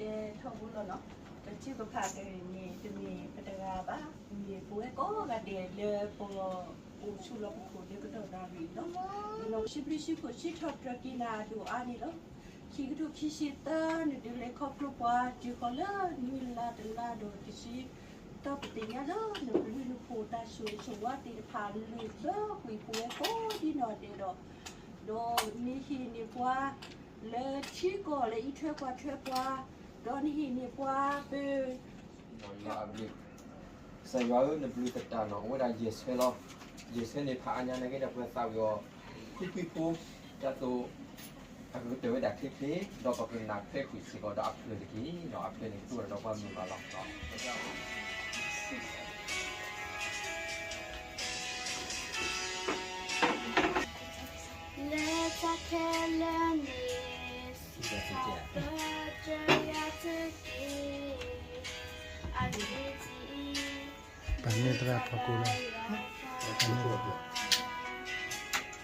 ထီဘိလီၤနီၤ, ပထုကဖၣ်တဂၤန့ၣ် တမ့ၢ်ပတဂၤဘၣ်, မ့ၢ်ပဝဲကိးဂၤဒဲးလၢပအိၣ်ဆူၣ်လီၤပခိၣ်လၢကတီၢ်နၣ်ရံၣ်လီၤ. ဒီးစံးဘျုးစံးဖှိၣ်စံးထီၣ်ပတြၢၤက့ၤနၤအဒိၣ်အါန့ၣ်လီၤ. ခံကထိခံဆံသၢ နဒုးလဲၤခီဖျိပှၤတုၤဃီၤလၢနွံလါတလါဒီးတဆံ ဒီးပသ့ၣ်ညါလၢနဘျုးနဖှိၣ်တၢ်ဆိၣ်ဂ့ၤဆိၣ်ဝါသ့ၣ်တဖၣ် လုၢ်ဘၢကွံာ်ပဝဲကိးဒ်နီၢ်ဒဲးဒီး ဒီးနဟ့ၣ်န့ၢ်ပှၤ လၢထံကီၢ်လၢအံးထွဲကွၢ်ထွဲပှၤ, ဒီးနဟ့ၣ်န့ၢ်ပှၤပ ကစၢ်ယွၤဧၢ နဘျုးသတးနီၤ အိၣ်ဝဲဒၣ်ယဲၢ်ဆၢလီၤ. ယဲၢ်ဆၢန့ၣ် ဖးအါညါန့ၣ်ကဲဒီးပသးဝံၤအီၤ ဖုဖုဖိ ဒ်သိး အကကတၢၢ်ဝဲဒၣ်ချ့ချ့ ဒီးပကနၢ်ထွဲကွံာ်စ့ၢ်ကီးဒီးအဖျၢၣ်တက့ၢ်နီၤ. အဖျၢၣ်န့ၣ် ကတိၤဒီးပှၤမုာ်ဘၣ်လီၤ. လၢတၢ်ခဲလၢာ်န့ၣ် စံးထီၣ်ပတြၢၤယၤတက့ၢ်, အဂ့ၢ်ဒ်အံၤ, ပမ့ၢ်သရၣ်ဖီခိၣ်လီၤ. ပဘၣ်မုာ်ဘၣ်ခ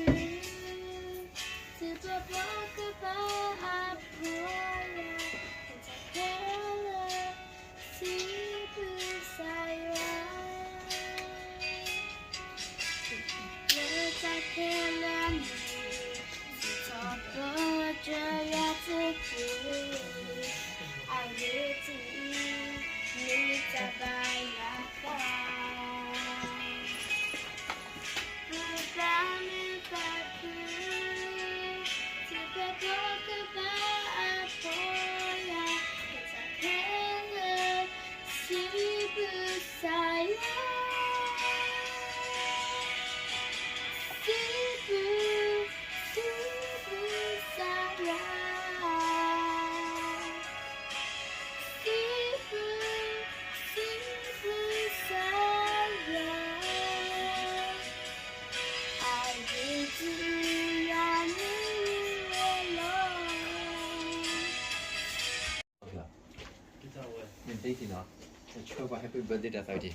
ု, စံးထီၣ်ပတြၢၤကဘၣ်အဖီလာ်, တၢ်ခဲလၢာ် စံးဘျုးကစၢ်ယွၤ, လၢတၢ်ခဲလၢာ်န့ၣ် စံးထီၣ်ပတြၢၤယၤတက့ၢ်, အဂ့ၢ်ဒ်အံၤ, မ့ၢ်တၢ်ဘၣ်ယွၤသး ပဘၣ်မုာ်ဘၣ်ခု, စံးထီၣ်ပတြၢၤကဘၣ်အဖီလာ်, တၢ်ခဲလၢာ် စံးဘျုးကစၢ်ယွၤ, စံးဘျုး, စံးဘျုးကစၢ်ယွၤ, စံးဘျုး, စံးဘျုးကစၢ်ယွၤ, အဂ့ၢ်ဒ်အံၤ ယွၤမ့ၢ်ဝဲလီၤ. နသ့ၣ်နီၤ, နဆှၢပှၤ happy birthday တၢ်သးဝံၣ်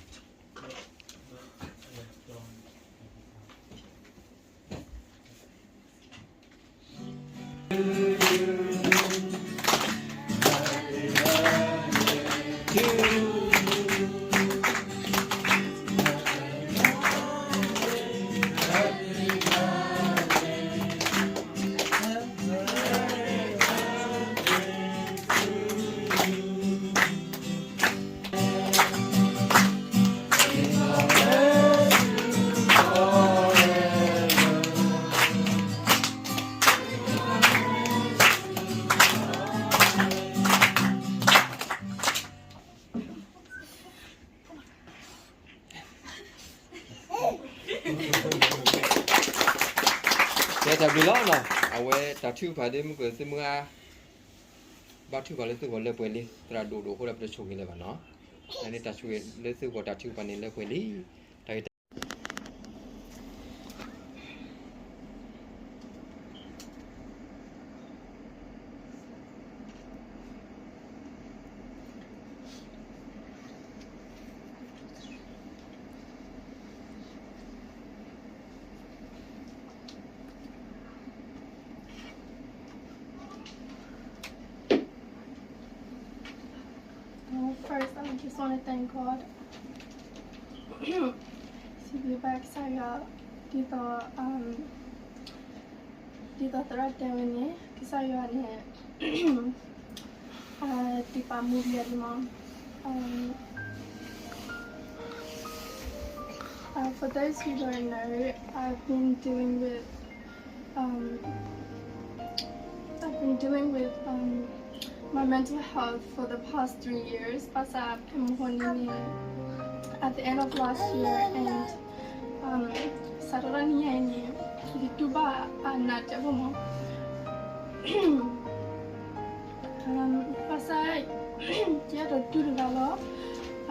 ကဲ တၢ်ဘျုးလီၤနီၤ, အဝဲတၢ်ထုကဖၣ်ဒ်မုၢ်ကၢၢ်သုမုၢ်အါ ဘါထုကဖၣ်လၢသုဂီၢ်လၢပှဲၤလံ, သရၣ်ဒိၣ်ဒိၣ်အဃိဒီးပတဆိၣ်ဂ့ၤလၢၤဘၣ်နီၤ, န့ၣ်တၢ်ဆိၣ်ဂ့ၤလၢသုဂီၢ်တၢ်ထုကဖၣ်န့ၣ်လၢပှဲၤလံ, တၢ်ဂ့ၢ်တၢ် Well, first, I just want to thank God. စံးဘျုးဘၣ်ကစၢ်ယွၤ ဒ်သိး um, ဒ်သိးသရၣ်တဲဝဲန့ၣ် ကစၢ်ယွၤန့ၣ် အဒုးပာ်မူဒံးယၤဒံးမး. Um, uh, for those who don't know, I've been dealing with, um, I've been dealing with, um, my mental health for the past three years. ဘၣ်ဆၣ်ဖဲမဟါန့ၣ်န့ၣ် at the end of last year and, um, စးထီၣ်တနံၤညါအံၤန့ၣ် ယတူၢ်ဘၣ်အနးတၢ်ဖိမး. Um, ဘၣ်ဆၣ် ယအဲၣ်ဒိးတူၢ်တဂၤလီၤ.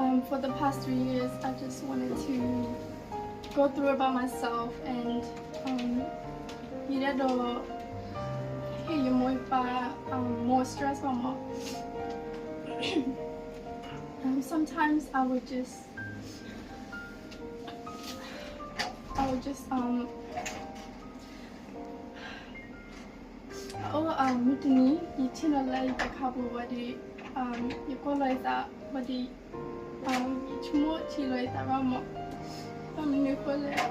Um, for the past three years, I just wanted to go through it by myself and, um, ယတအဲၣ်ဒိး ဟ့ၣ်ယမိၢ်ယပၢ် um, more stress ဘၣ်မး. Um, sometimes I would just, I would just, um, over, မုၢ်တနံၤ ယထံၣ်လီၤလၢယတခါပူၤဝံၤဒီး ယကွၢ်လီၤယသးဝံၤဒီး ယဆိကမိၣ်ထံလီၤယသးဘၣ်မး, ဘၣ်မနုၤအဃိလဲၣ်,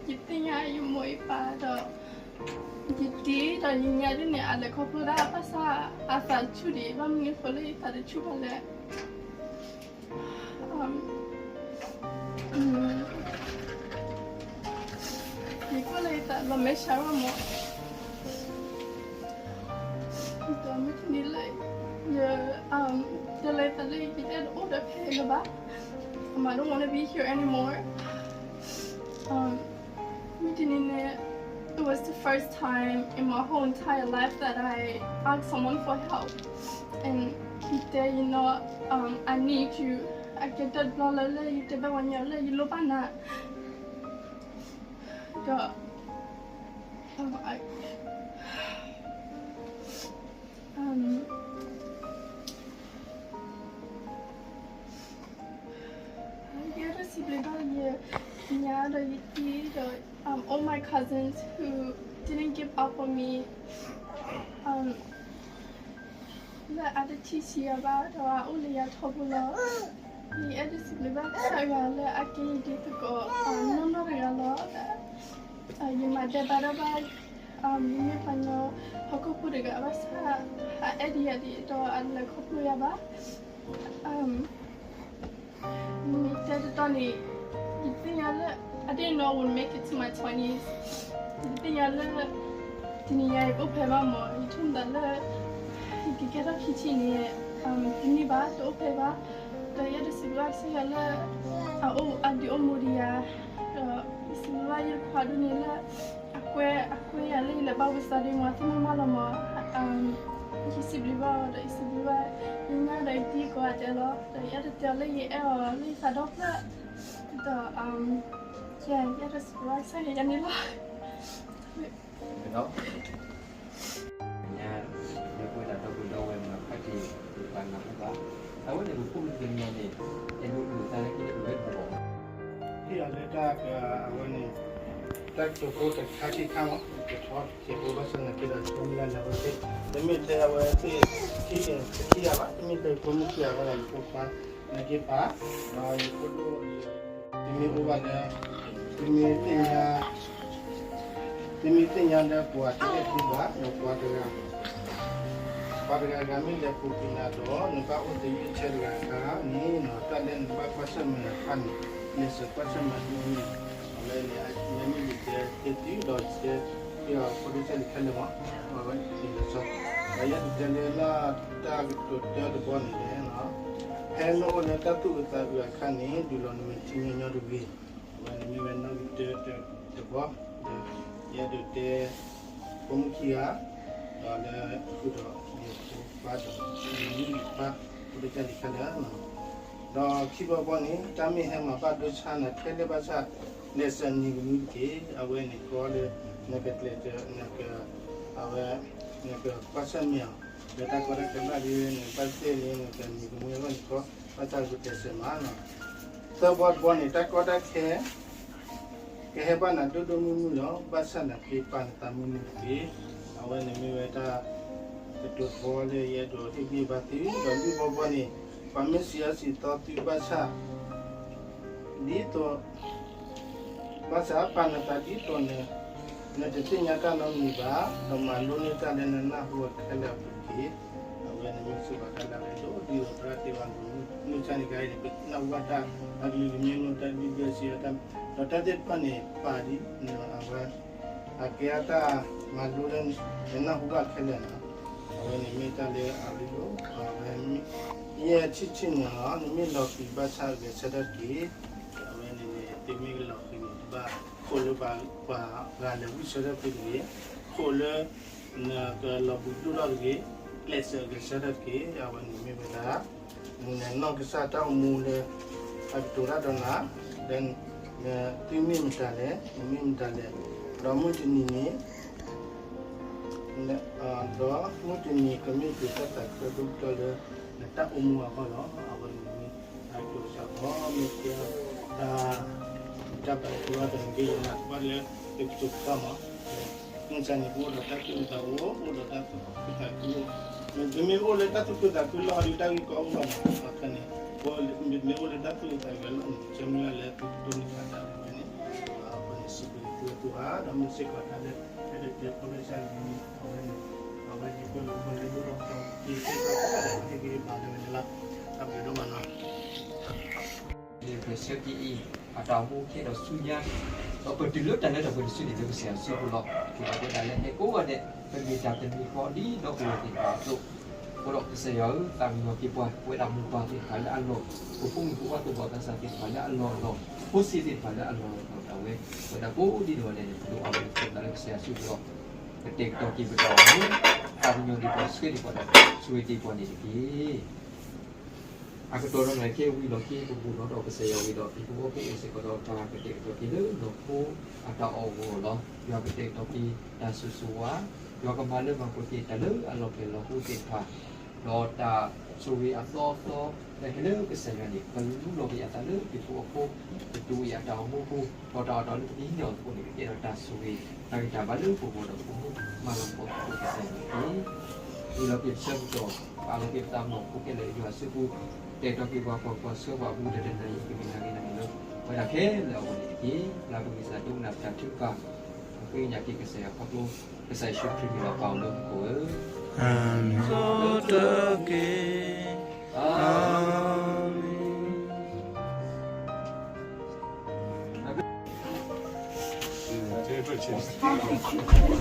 ယသ့ၣ်ညါယမိၢ်ယပၢ်ဒီး ယတံၤဒီးယညါဒ်န့ၣ် အလဲၤခီဖျိဒၣ်ဘၣ်ဆၣ် အသးတဆူၣ်ဒံး, ဘၣ်မနုၤအဃိလၢယသးတဆူၣ်ဘၣ်လဲၣ်. ယကွၢ်လၢယသးလီၤမဲာ်ဆှးဘၣ်မး, ဒီးမုၢ်တနံၤလၢ ယ တဲလီၤယသးလၢယတအဲၣ်ဒိးအိၣ်ဒီးဖဲအံၤလၢၤဘၣ်, I don't want to be here anymore. မုၢ်တနံၤန့ၣ် it was the first time in my whole entire life that I asked someone for help. And ယတဲ you know, I need you. အကဲတၢ်တဘျီလၢ လၢယတဲဘၣ်ပှၤကညီလၢယလိၣ်ဘၣ်နၤ, ဒီး ယအဲၣ်ဒိးစံးဘျုးဘၣ်ယ ညါဒီးယတံၤဒီး all my cousins who didn't give up on me, လၢအတထံၣ်ဆံးယၤဘၣ်ဒီးအအိၣ်လၢယၤထီဘိလီၤ. ယအဲၣ်ဒိးစံးဘျုးဘၣ်ကစၢ်ယွၤလၢအကဲယဒ်သကိး နီၢ်နီၢ်တဂၤလီၤ. ယမၤဒဲးဘးဒိၣ်ဘၣ် မ့မ့ၢ်ပှၤကညီဟီၣ်ခိၣ်ဖိတဂၤဘၣ်ဆၣ် အအဲၣ်ဒိးယၤဒ်အံၤဒီးအလဲၤခီဖျိယၤဘၣ်. မ့ၢ်တဲတတီၤန့ၣ် ယသ့ၣ်ညါလၢ I didn't know I would make it to my twenties. ယသ့ၣ်ညါလၢ တနံၤညါယကအိၣ်ဖဲဘၣ်မး, ယထံၣ်သးလၢ ယကကဲထီၣ်ခံဆံန့ၣ် တန့ၢ်ဘၣ် တအိၣ်ဖဲဘၣ်. ဒီးယအဲၣ်ဒိးစံးဘျုးဘၣ်ကစၢ်ယွၤလၢ အအိၣ်အဒုးအိၣ်မူဒံးယၤ, ဒီးယစံးဘျုးဘၣ်ယတခွါဒိၣ်န့ၣ်လၢ အကွဲ အကွဲယၤလၢယလဲၤဘၣ်ဝံသးဒ့ မၤသ့ၣ်မၤမးလီၤမး. ယစံးဘျုးဘၣ်အီၤဒီးယစံးဘျုးဘၣ် ယညါဒီးယတံၤကိးဂၤဒဲးလီၤ. ဒီးယအဲၣ်ဒိးတဲအီၤလၢယအဲၣ်အီၤလၢယသးဒီဖျၢၣ်, ဒီး ယအဲၣ်ဒိးစံးဘျုးဘၣ်ကစၢ်ယွၤယၤန့ၣ်လီၤ. ညါ လၢပဝဲဒၣ်ဒီပုၢ်ဒီဝဲၢ်မၤဖးတံၢ် ပပာ်နၢ်ဟူဘၣ် အဝဲန့ၣ် ပဖိပလံၤတနီၤန့ၣ် အဲၣ်ဒိးအုၣ်သးလၢခံလၢပဝဲပဂီၢ် ထံၣ်အီၤလၢတၢ်အဝဲန့ၣ် တၢ်ကတိၤဖိတခါခံခါမး ကထီၣ်ကဲးဖိဘၣ်ဆၣ်သနာ်က့ဒီး ဆိကမိၣ်လၢနဝဲသ့ၣ် တမ့ၢ်ထဲအဝဲသ့ၣ် ထံၣ်အံၤတထံၣ်ယၤဘၣ် တမ့ၢ်ထဲယဖိမုၣ်ခံဂၤဘၣ်ဒီး ယဖိခွါသနာ်က့ပာ် ဒီးယဖိဒိၣ် သုမ့ၢ်အိၣ်ဘၣ်လၢ သုမ့ၢ်သ့ၣ်ညါ သုမ့ၢ်သ့ၣ်ညါလၢပှၤတအဲၣ်သုဘၣ် ဒီးပှၤတဂၤ ပှၤတဂၤဂၤမ့ၢ်လဲၤပူၤကွံာ်နၤဒီး နဘၣ်အိၣ်သယုၢ်ဆဲးတဂၤအခါန့ၣ် တၢ်လၢနဘၣ်ကွၢ်ဆၢၣ်မဲာ်အခါန့ၣ် လဲၤစၢၤကွၢ်ဆၢၣ်မဲာ်အမုၢ်နံၤ အဝဲန့ၣ် မ့မ့ၢ်ယတဲတဲသုဒီးယတဲ ပှၤဖိဒိၣ်စဲလံခဲလၢာ်မး အဝဲန့ၣ်လီၤဆီ ဒီးယဲတတဲလၢလၢတၢ်ကတိၤတၢတဘီန့ၣ်လဲၣ် ဖဲနအိၣ်လၢတၢ်သူၣ်အုးသးအုးအခါန့ၣ် ဒုးလီၤနမဲာ်ထံညီညီတဂ့ၤ အဝဲန့ၣ်မ့ၢ်ဝဲနီၣ်ဂံၢ်တၢတဘီ ဒီးယအဲၣ်ဒိးတဲ ဖိမုၣ်ခံဂၤ ဒီးလၢဃုာ်ဒီးယဖိခွါဒီး ယမုၣ်ယခွါ ဖိဒိၣ်စဲလံခဲလၢာ် ဒီးခံဘီဘီန့ၣ် တၢ်မ့ၢ်ဟဲမၤဘၣ်ဒိဆါနၤထဲလဲၣ်ဘၣ်ဆၣ် လဲၤစၢၤနံၤကမှံတက့ၢ် အဝဲန့ၣ်ကီလၢ နကကျဲးစၢး နက အဝဲ နကကွၢ်ဆၢၣ်မဲာ်အီၤ လၢတၢ်ကီတၢ်ခဲဘၣ်ဒ် နကဘၣ်သ့ၣ်န့ၣ် နကနံၤကမှံအဂီၢ်န့ၣ်ကီ ဘၣ်ဆၣ်ကကျဲးစၢးမးနီၤ သၢဘီတဘီန့ၣ် တၢ်ကီတၢ်ခဲ ကဟဲဘၣ်နၤဒိၣ်ဒိၣ်မုၢ်မုၢ်လီၤ ဘၣ်ဆၣ်နက့ၤပာ်နသးမုာ်မုာ်တက့ၢ် အဝဲန့ၣ်မ့ၢ်ဝဲတၢ် ကတိၤတဘီလၢယအဲၣ်ဒိးဟ့ၣ်ဂံၢ်ဘါသု ဒီးလွံၢ်ဘီဘီန့ၣ် ပှၤမ့ၢ်စံးအၢစံးသီသုဘၣ်ဆၣ် ဒ်သိး ဘၣ်ဆၣ်ပာ်နသးဒ်သိးန့ၣ် နတသ့ၣ်ညါတၢ်နီတမံၤဘၣ် ဒီးမၤလိန့ၢ်တၢ်လၢနနၢ်ဟူအခဲလၢာ်အပူၤတက့ၢ် အဝဲန့ၣ်မ့ၢ်စ့ၢ်ကီးတၢ်လၢအရ့ဒိၣ်ဒ်သိးသရၣ်တဲဘၣ်န့ၣ် မုၢ်ဆါန့ၣ်ကါအံၤန့ၣ် ပနၢ်ဟူဘၣ်တၢ်အကလုာ်ကမျၢၢ်မ့ၢ်တၢ်ဘံၣ်ဘၢစံးအတၢ် ဒီးတၢ်သ့ၣ်တဖၣ်န့ၣ် ပာ်ဒ်န့ၣ်အဝဲ အကဲအတၢ်မၤလိလၢ နနၢ်ဟူဘၣ်ခဲလၢာ်န့ၣ် အဝဲန့ၣ်မ့ၢ်တၢ်လၢအရ့ဒိၣ် အဝဲ ယဲထံၣ်ထံၣ်န့ၣ်လီၤ နမ့ၢ်လီၤဃံၤဘၣ်ဆၣ်ဂဲၤဆၢထၢၣ်တက့ၢ် အဝဲန့ၣ်န့ၣ် သုမ့ၢ်ကလီၤဃံၤန့ၣ် တဘၣ်ခိၣ်လၢပှၤဂၤလဲၤဝံၣ်ဆၢထၢၣ်ဖဲတဂ့ၤ ခိၣ်လၢ နကလီၤဘှံးဒိၣ်ထီၣ်တဂ့ၤ ကျဲးစၢးဂဲၤဆၢထၢၣ်တက့ၢ် အဝဲန့ၣ်မ့ၢ်ဝဲဒၣ် နနီၢ်ကစၢ်တၢ်အိၣ်မူလၢ အကတိၤတၢ်ဒီးနၤ လၢ သုမ့ၢ်မတၤလဲၣ် နမ့ၢ်မတၤလဲၣ် ဒီးမုၢ်တနံၤန့ၣ် ဒီးမုၢ်တနံၤကမ့ၢ်က့ၤတၢ်သးခုဒိၣ်ကတၢၢ်လၢ နတၢ်အိၣ်မူအဂီၢ်လီၤ အဝဲန့ၣ်မ့ၢ် အကတိၤစၢ်ကီးမ့ၢ်ကဲ တၢ် တၢ်ဘၣ်ကတိၤဘၣ်ဒီးနက့ၤယနာ်ကဘၣ်လၢ ကကတိၤကတၢၢ်မး မ့ၢ်န့ၣ် ပအိၣ်ဒီးတၢ်သူၣ်အိၣ်သးအိၣ်, အိၣ်ဒီးတၢ်သူၣ်ခုသးခုအိၣ်, မ့မ့ၢ်အိၣ်လၢတၢ်သူၣ်ခုသးခုလီၤဒီး တၢ်ဂ့ၢ်ကီအိၣ်ဘၣ်နီၤ, အခါန့ၣ် ပမ့ၢ်အိၣ်လၢတၢ်သူၣ်ခုသးခုအလီၢ်န့ၣ် ကမ့ၢ်လၢသုကဒိးန့ၢ်ဘၣ်တၢ်လၢဝဲန့ၣ်, အဃိန့ၣ် စံးဘျုးသုအဃိဧါ, ဒီးမ့ၢ်စ့ၢ်ကီးတၢ်လၢ တၢ်ဒုးကဲဖိလၢဆၢဂ့ၤန့ၣ် အဝဲန့ၣ် အဝဲယကလီၤပှီၢ်လၢယိၣ်ဒီး ယကဲဖိလၢဟ့ၣ်ဂံၢ်ဟ့ၣ်ဘါလၢဝဲန့ၣ်လီၤ. တၢ်ဘျုးဒိၣ်မးနီၤ. ပဆၢက့ၤအံၤ အတၢ်အိၣ်မူခဲဒီးဆူညါ, ဒီးပတုၤလၢတၢ်လၢတၢ်ပှဲၤတစုန့ၣ် လၢကစၢ်ယွၤစုပူၤလီၤ. ပထံၣ်ဘၣ်ဝဲဒၣ်လၢဟဲကိးဂၤဒဲး ပမ့ၢ်တၢ်တမံၤဃီဒ်ဒီပုၢ်ဝဲၢ်သ့ၣ်တဖၣ်အသိး, အဃိဒီးကစၢ်ယွၤဧၢ, သးကညီၤက့ၤပှၤ ပဝဲဒၣ်မိၢ်ပၢ်သ့ၣ်တဖၣ်လၢအလီၢ်, ပဖိမုၣ်ဖိခွါသ့ၣ်တဖၣ်လၢအလီၢ်အလီၢ်လီၤ, ဖိဆံးသ့ၣ်တဖၣ်လၢအလီၢ်လီၤဒၣ်ဝဲ, ပဝဲဒၣ်ကိးဒ်န့ၣ်ဝဲဒၣ်န့ၣ် ဒိးအီၤဝဲသ့ၣ်တဖၣ်လၢကစၢ်ယွၤစုပူၤလီၤ. ကတဲာ်ကတီၤက့ၤပတၢ်အိၣ်မူ, သးကညီၤဒံးပှၤ ဆှၢဒံးပှၤဒီး ဆိၣ်ဂ့ၤဒံးပှၤန့ၣ်တက့ၢ်. အကတီၢ်ဒီးနၤခဲအံၤဝံၤလီၤက့ၤ ပဘူၣ်ထီၣ်ဒီးကစၢ်ယွၤဝံၤဒီး ဟံၣ်ဖိဃီဖိအိၣ်စ့ၢ်ကီးဒီးတၢ်ကတဲာ်ကတီၤက့ၤလၢနီၢ်ခိအတၢ်အီၣ်ဂီၢ်လီၤ. ယွၤကတဲာ်ကတီၤက့ၤတၢ်ဆိၣ်ဂ့ၤဆိၣ်ဝါ, ယွၤကမၤလၢမၤပှဲၤက့ၤတၢ်လၢအလီၤဖျဲၣ်လီၤဟိသ့ၣ်တဖၣ်, ဒီးတၢ်ဆိၣ်ဂ့ၤအသီအသီ လၢဟဲလၢကစၢ်ယွၤန့ၣ် ကလူလီၤက့ၤအသးလၢဟံၣ်ဖိဃီဖိ ကတူၢ်အီၤအတၢ်အိၣ်မူအပူၤ, ဒီးတၢ်အီၣ်တၢ်အီလၢပကဟံးန့ၢ်အီၤအပူၤန့ၣ် ကကဲထီၣ်တၢ်ဆိၣ်ဂ့ၤ တၢ်ဂံၢ်တၢ်ဘါလၢပဂီၢ်ဒီးပကမူမၤလၤကပီၤသကိးကစၢ်ယွၤန့ၣ်တက့ၢ်. ဝံၤလီၤက့ၤပဆၢကတီၢ်, ပအးလီၤက့ၤပသးမုၢ်လၢ်ဖိခဲလၢာ်လၢယွၤအစုပူၤ, တဲာ်ကတီၤက့ၤပှၤကွၢ်ပှၤဆှၢပှၤအပူၤ တနံၤအံၤ ကမ့ၢ်နၤဂ့ၤနၤဂ့ၤလၢ ပဝဲဒၣ်ခဲလၢာ်အဂီၢ်န့ၣ်တက့ၢ်. လၢပဂံၢ်စၢ်ဒိကနၣ်ပတၢ်ထုကဖၣ်, ဃ့ကညးက့ၤကစၢ်ယွၤခီဖျိ ကစၢ်ယ့ၣ်ၡူးခရံာ်မံၤလီၤပာ်အီၤလၢ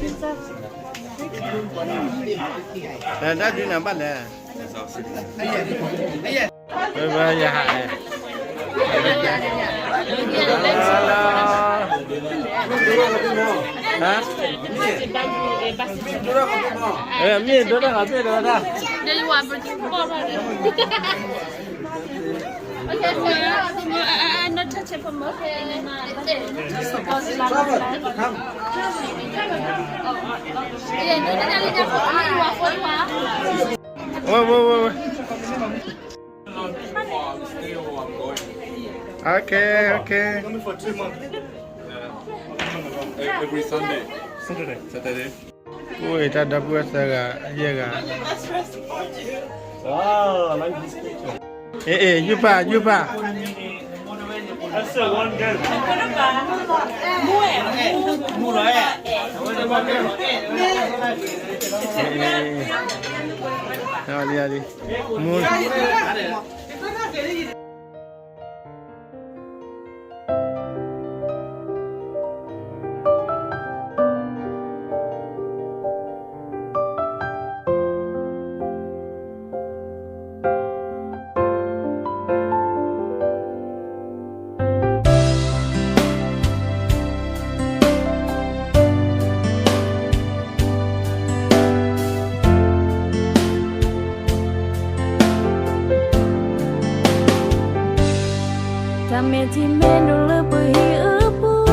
မူခိၣ်ဧၢ, အၤမ့ၣ်. တၢ်ဒုးနၤဘၣ်လဲၣ်. ဝဲဝဲယဟး, ဟါ, မ့ၢ်ဒိတၢ်ဂၤသ့ၣ်ဒီးဝဲဒၣ် Okay, so, uh, uh, uh, not touch it for more. Wait, wait, wait, wait. Okay, okay. Coming for three months. Yeah. Every Sunday. Saturday. Saturday. အိၣ်အံၤတၢ်ဒီပုၢ်ဝဲၢ်သၢဂၤ, ယဲၢ်ဂၤ. Wow, I like this picture. အ့ၣ် အ့ၣ် ယုၢ်ပၢ် ယုၢ်ပၢ်. That's a one girl. အ့ၣ် အ့ၣ် အလံ အလံ မူ တၢ်မဲာ်ထံမဲာ်နိလၢပဟံၣ်အပူၤ,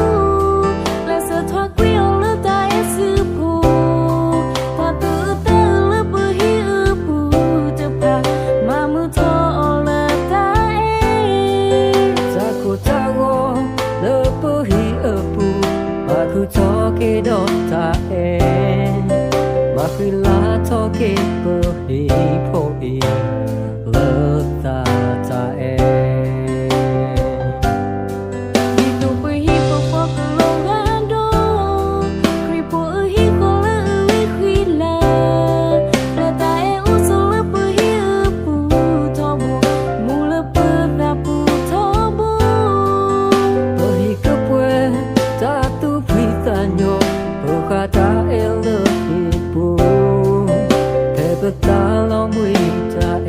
ကျဲးစၢးထွဲကွံာ်အီၤလၢတၢ်အဲၣ်စုပူၤ, ပှၤသူၣ်အုးသးအုးလၢပဟံၣ်အပူၤတဖၣ်, မၤမုာ်ထီၣ်အီၤလၢတၢ်အဲၣ် တၢ်ကိၢ်တၢ်ဂီၤလၢပဟံၣ်အပူၤ, မၤဃုာ်ထီၣ်က့ၤဒီးတၢ်အဲၣ်, မၤဃံလၤထီၣ်က့ၤပဟံၣ်ဖိအံၤ လၢသးတၢ်အဲၣ် ဒ်သိးပဟံၣ်ပဃီကလီၤဂာ်ဒီး ခရံာ်ဖိအဟံၣ်ဃီလၢအဂ့ၤဃံလၤ, လၢတၢ်အဲၣ်အိၣ်ဆိးလၢပဟံၣ်အပူၤထီဘိ, မူလၢပသးပူၤထီဘိ, ပဟံၣ်ကပှဲၤတၢ်သူၣ်ဖှံသးညီ, ပဃၣ်တၢ်အဲၣ်လၢဟံၣ်ပူၤ, ဖဲပသးလီၤမှံတၢ်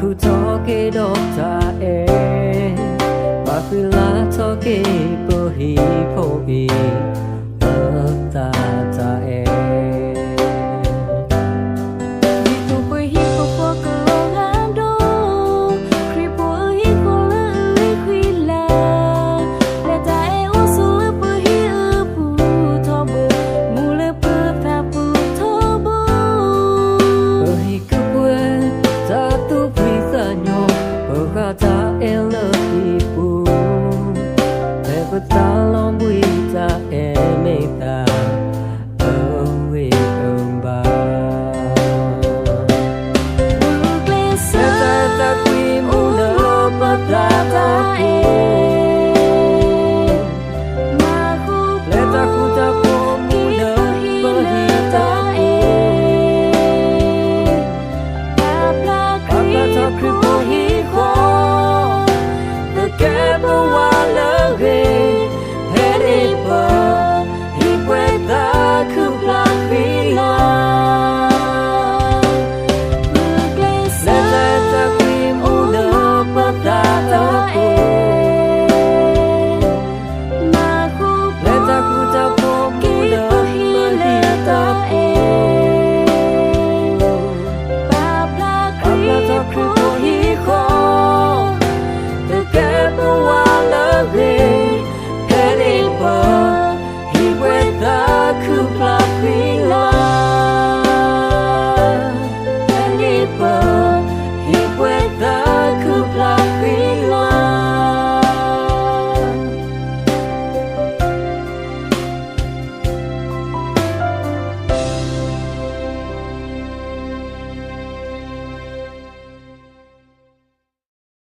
ပာ်လုၢ်ထီၣ်က့ၤဒီးတၢ်အဲၣ်, ပာ်ဃံလၤထီၣ်က့ၤပဟံၣ်ဖိအံၤ လၢတၢ်အဲၣ်. ဒ်သိးပဟံၣ်ဖိဃီကလီၤဂာ်ဒီး ခရံာ်ဖိအဟံၣ်ဃီလၢအဂ့ၤဃံလၤ, ပျဲတၢ်အဲၣ်အိၣ်ဆိးလၢပဟံၣ်အပူၤထီဘိ, မူလၢပသးပူၤထီဘိ. ပဟံၣ်ကပှဲၤ တၢ်သူၣ်ဖှံသးညီ, ပဃၣ်တၢ်အဲၣ်လၢဟံၣ်ပူၤ, ဖဲပသးလီၤဘှံးတၢ်အဲၣ်မ့ၢ်သး အဂ့ၤအဘၣ်. ပကျဲးစၢးသးကွံမူလၢပသးတၢ်အဲၣ်, မၤဃူပျဲတၢ်ဃူတၢ်ဖိးမူလၢပဟံၣ်တၢ်အဲၣ်, ပာ်ဖျါထီၣ်ခရံာ်